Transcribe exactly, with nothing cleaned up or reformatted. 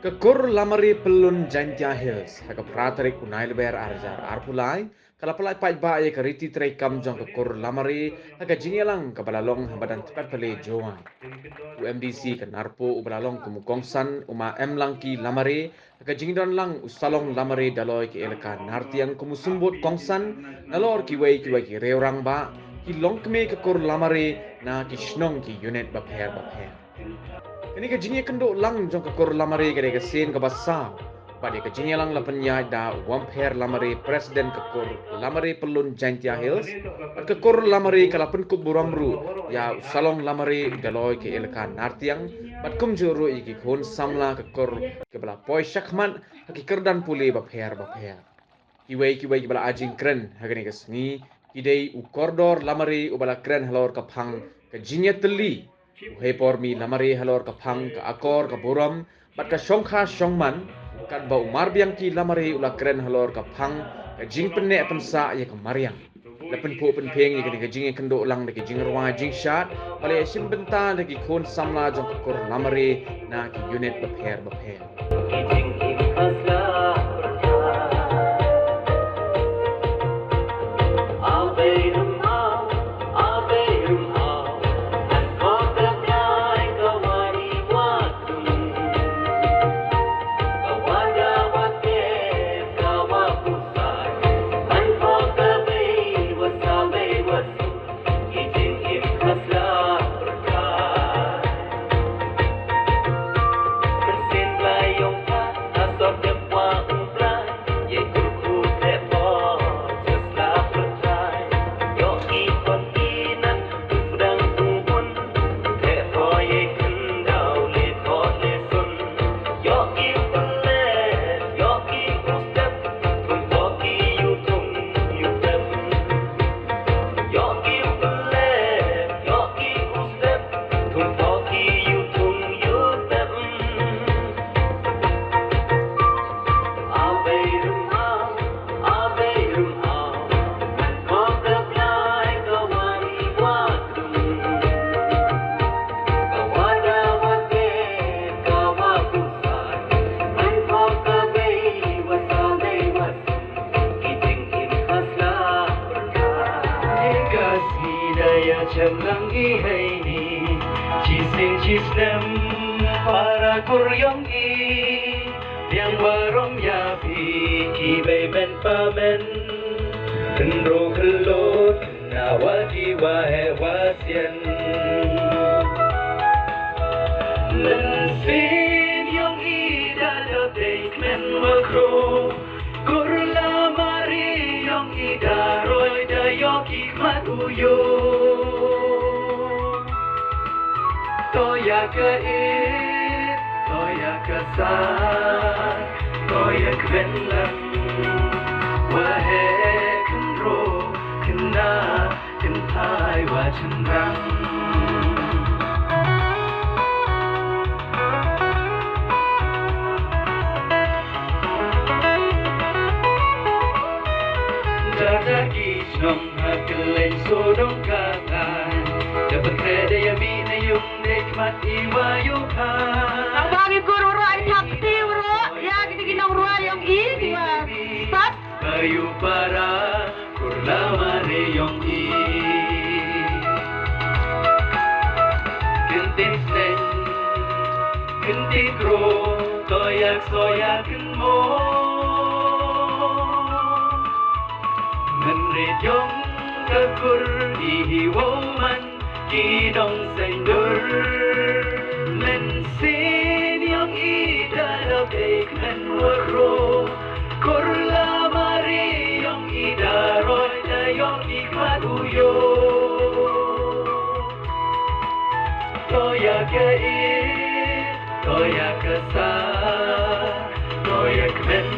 Ka Kur Lamare Pyllun Jaintia Hills, ha ka phra tarik u Nailaber ar hajar arphew lai, ka la pyllait paidbah ïa ka riti treikam jong ka Kur Lamare, ha ka jingïalang kaba la long ha madan Tpetpale Jowai. U M D C ka Narpuh uba la long kum u kongsan, u ma M Langki Lamare, ha ka jingdon lang u Salong Lamare Daloi ka Elaka Nartiang kum u symbud kongsan, nalor kiwei kiwei ki riew rangbah, ki longkmie ka Kur Lamare na ki shnong ki unit bapher bapher. Kane ka jingïakynduh lang jong ka Kur Lamare ka dei ka sien kaba saw. Bad ïa ka jingïalang la pynïaid da u Wampher Lamare, President ka Kur Lamare Pyllun Jaintia Hills. Bad ka Kur Lamare ka la pynkup burom ruh ïa u Salong Lamare u Daloi ka Elaka Nartiang. Bad kumjuh ruh ïa ki khun samla ka Kur kiba la poi shakhmat ha ki kyrdan pule bapher bapher. Kiwei kiwei kiba la ai jingkren ha kane ka sngi ki dei u Kordor Lamare uba la kren halor ka phang ka jingïatylli, u Heipormi Lamare halor ka phang ka akor ka burom bad ka shongkha shongman, katba u Marbiangki Lamare u la kren halor ka phang ka jingpynneh pynsah ïa ka mariang. La pynphuh pynphieng ïa kane ka jingïakynduh lang da ki jingrwai jingshad, ba la ïashim bynta da ki khun samla jong ka Kur Lamare na ki unit bapher bapher. Ka sngi da ïa shem lang ngi hei ni, shisien shisnem para kur ïong i. Biang barom ïa phi ki bei men pa men, hynriew khyllood na wa ki wa heh wa sian. Mynsiem ïong i da dap dei kmen wa khro. Kur Lamare ïong i da roi da ïoh ki khmat u ïoh. To ïa ka ïeit, to ïa ka sah, to ïa kmen lang. Wa heh khynriew khynnah kynthai wa shynrang. Da da ki shnong ha kylleng sawdong ka ngan, da pyntreh da ïa mih na ïung dei khmat i wa ïoh kha. Tang ba ngi kur u ruh ai thak ti u ruh ïa kiti ki nong ruh ïong i ki wa sat. Ba ïoh para Kur Lamare ïong i. Kyntien seng, kyntien kro, to ïa kso ïa kynmo. Mynrit ïong ka kur i hi wow man ki nong seng dur. Mynsiem ïong i da dap dei kmen wa khro. Kur Lamare ïong i da roi da ïoh ki khmat u ïoh. To ïa ka ïeit, to ïa ka sah, to ïa kmen